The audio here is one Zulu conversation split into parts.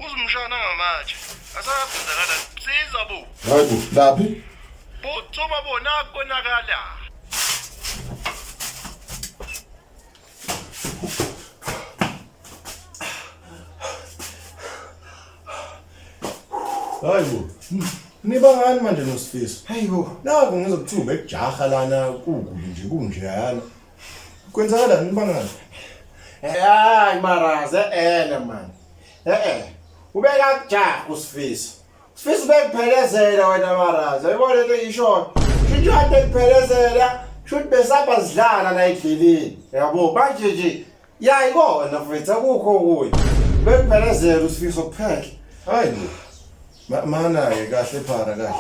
Uzumshana ngamatshe. Asazi kwenzakalani. Siza bo. Hayi bo, laphi? Phuthuma bo nakonakala. Hayi bo. Nibangani manje noSifiso? Hayi bo. Naku ngizokuthiwa ubekujaha lana kukubi nje kunjeyana. Kwenzakalani nibangani? Hayi maraze ele man. Eh eh. Ubeka kujaha uSifiso. Sifiso bekuphelezela wena maraze. Uyibona lento eyishoyo. Shuthi kade kuphelezela, shuthi besaba sidlala la endleleni. Yabo manje nje ya ikona mfethu akukho kuyo. Bekuphelezela uSifiso kuphela. Hayi bo. Mana-ke kahle phara kahle.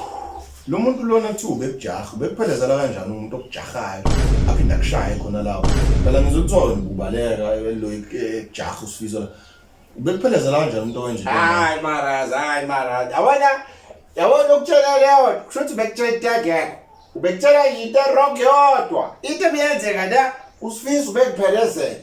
Lo muntu lona kuthiwa ubekujaha, ubekuphelezela kanjani umuntu okujahayo aphinde akushaye khona lapho. Phela ngizwe kuthiwa wena ububaleka lo ekujaha uSifiso la. Ubekuphelezela kanjani umuntu owenje into enjalo? Hayi maraza, hayi maraza. Yabona yabona ukutshela leyo kusho ukuthi bekutshela into engekho. Ubekutshela into wrong yodwa. Into ebiyenzeka la uSifiso ubekuphelezela.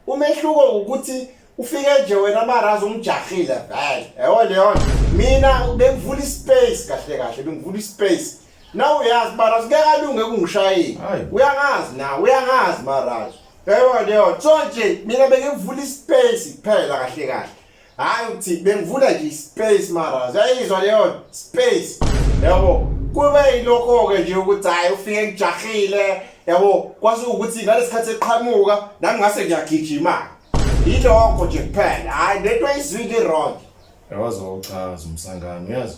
Umehluko ukuthi ufike nje wena maraza ungijahile vele. Yabo leyo mina bengivula ispace kahle kahle bengivula ispace. Na uyazi maraza ngeke alunge kungishayile. Hayi. Uyangazi na uyangazi maraza. Yebo leyo. So nje mina bengivula ispace kuphela kahle kahle. Hayi ukuthi bengivula nje ispace mara. Uyayizwa leyo space. Yabo. Kube yilokho ke nje ukuthi hayi ufike ngijahile. Yabo kwase ukuthi ngalesikhathi eqhamuka nami ngase ngiyagijima. Yilokho nje kuphela. Hayi lento ayizwile wrong. Yawazi wawuchaza umsangano uyazi.